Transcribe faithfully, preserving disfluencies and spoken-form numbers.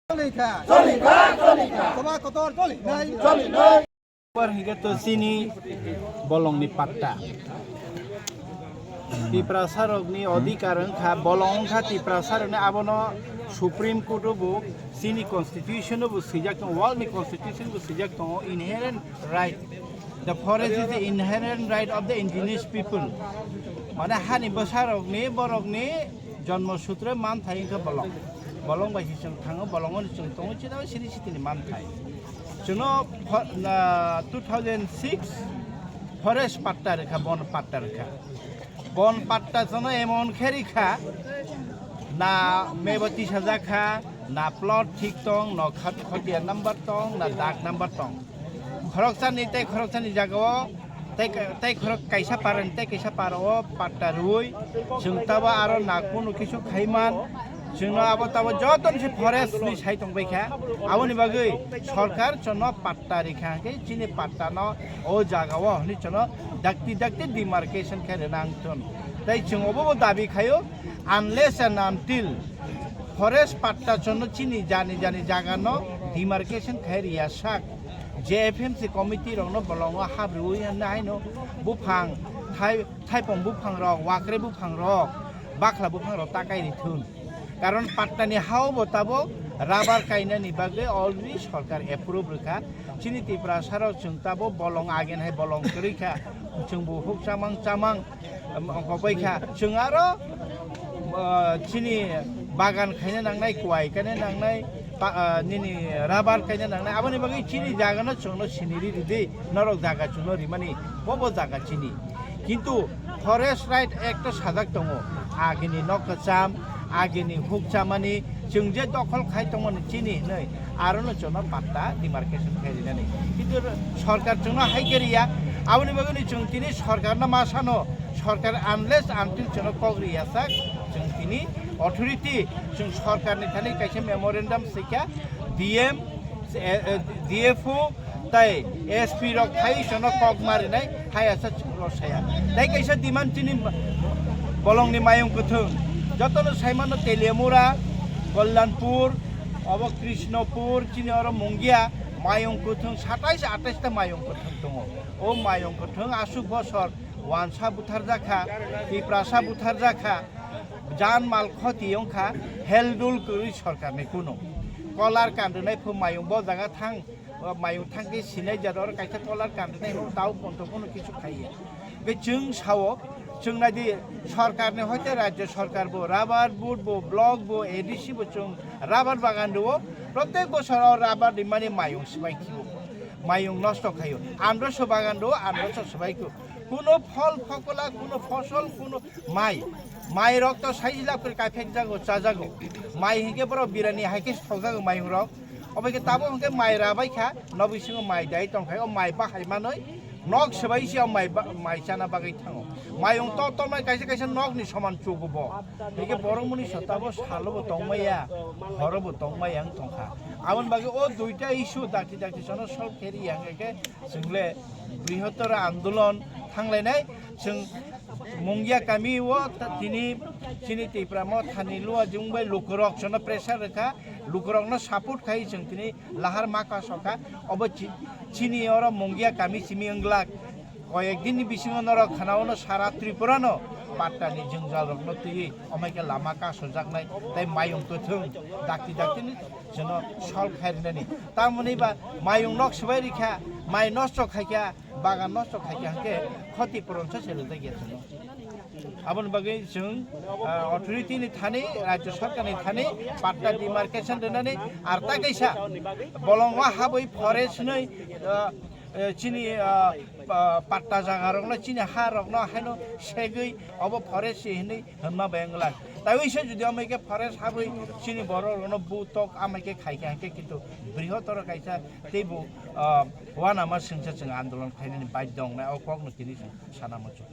Choli kha. Choli kha, choli kha. Sabha kotor choli nai. Choli nai. Por hingke to chini bolongni patta. Tiprasarokni odhikar wngkha, bolong wngkha Tiprasarokni, abono Supreme Court o bo, chini Constitution o bo swijak tongo, world ni Constitution bo swijak tongo, inherent right, the forest is the inherent right of the indigenous people. Mane hani bwsarokni, borokni jonmo sutre manthai wngkha bolong. Bolong bai se chwng thango, bolongo chwng tongo, chini siri sitini manthai. Chwngno pho-, na, two thousand six forest patta rwkha, bon patta rwkha. Bon patta chwngno emon khe rwkha, na mebo tisajak kha, na plot thik tong, na khat khotiya number tong, na dag number tong. Khoroksani tei khoroksani jagao tei ka-, tei khorok kaisa parani tei kaisa parao patta rwui chwng tabo aro na kunu kisu khaiman, chwngno abo tabo joto ni se forest ni sai tongbai kha. Aboni bagwi sorkar chwngno patta rikha hwnkhe chini patta no o jagao hwnwi chwngno dakti dakti demarcation khe rwna wngthun. Tei chwng obo bo dabi khaio, unless and until forest patta chwngno chini jani jani jaga no demarcation khai riya sak, J F M C committee rokno bolongo hap rwui hwnna haino buphang, thai-, thaipong buphang rok, wakre buphang rok, bakhla buphang rok takai rithun. Karon pattani hao bo tabok rubber kainani bagwi already sorkar approve rwkha. Chini Tiprasa rok chwng tabok bolong agen hai bolong kwrwi kha. Chwng bo huk chamang chamang, um, ongkha bai kha. Chwng aro, uh, chini bagan khaina nangnai, kwai khaina nangnai, pa-, uh, nini rubber khaina nangnai. Aboni bagwi chini jaga no chwngno siniri ridi, norok jaga chwngno rimani, bo bo jaga chini. Kintu Forest Right Act o sajak tongo, agini nok kwcham, agini huk chamani, chwng je dokhol khai tongmani chini hinwi, arono chwngno patta demarcation khai rinani. Kintu sorkar chwngno hai khe riya, aboni bagwino chwng tini sorkarno ma sano, sorkar unless until chwngno kok riya sak, chwng tini authority, chwng sorkarni thani kaisa memorandum swikha, D M, eh, eh, D F O, Tai S P rok hai sono kok marinai hai asa chwngno saya. Tai kaisa demand chini bolongni mayung kwthwng. Jotono saimano Teliamura, Kalyanpur, obo Krishnapur, chini oro Mungia mayung kwthwng satais atais ta mayung kwthwng tongo. O mayung kwthwng aswk bosor wansa butharjakha, Tiprasa butharjakha, jan mal khoti wngkha, heldul kwrwi sorkarni kunu. Kolar kandunai phu mayung bo jaga thang, o mayung thangkhe sinai jat oro kaisa kolar kandinai hwn tao ponto pono kisu khaiya. Hwnkhe chwng sao, chwng naidi sorkarni hoite rajyo sorkar bo, rubber board bo, block bo, A D C bo chwng rubber bagan rwo, protek bosor o rubber rimani mayung swbai khio, mayung nosto khaio, androso bagan rwo, androso swbai khio, kuno phol phokola, kuno fosol, kuno mai, mai rok to saijila kori kaphek jago, chajago, mai hinkhe borok birani hai khe sokjago mayung rok. Obo khe tabuk hwnkhe mai rabai kha, nobwi singo mai dai tong khai, o mai bahai manwi nok swbai se o mai ba-, mai chana bagwi thango. Mayung to tongnai kaisa kaisa nokni soman chugo bo. Hwnkhe borok muni sotabo salo bo tongmaya, horo bo tongmaya wng tongkha. Aboni bagwi o duita issue dakti dakti sono solve khe riya hwnkhe chwngle brihotor andolon thanglainai. Chwng Mungia kami o ta-, tini chini Tipra Motha ni luwa jung bai lukurok sono pressure rwkha, lukurokno support khai chwng tini lahar ma kasokha. Obo chi-, chini oro Mungia kami simi wnglak. Koyek din ni bisingo norok khana ono sara Tripura no patta ni jwngjal rokno twiwi omaike lama kasojaknai tei mayung kwthwng dakti dakti ni chwngno solve khai rinani. Tamoni ba mayung nok swbai rikha, mai nosto khaikha, bagan nosto khaikha hwnkhe khoti puron se se rijak ya chwngno. Aboni bagwi chwng, ah, authority ni thani, rajyo sarkar ni thani patta demarcation rwnani ar ta kaisa bolongo habwi forest ni, ah, eh, chini, ah, pa-, patta jaga rokno chini ha rokno haino segwi obo forest se hinwi hwnma bai wngla. Taiwi se jodi amai khe forest habwi chini borok rokno butok amai khe khaikha hwnkhe kintu brihotor kaisa teibo, ah, uanama swngsa chwng andolon khainani baidhyo wngnai o kokno tini chwng sana muchung.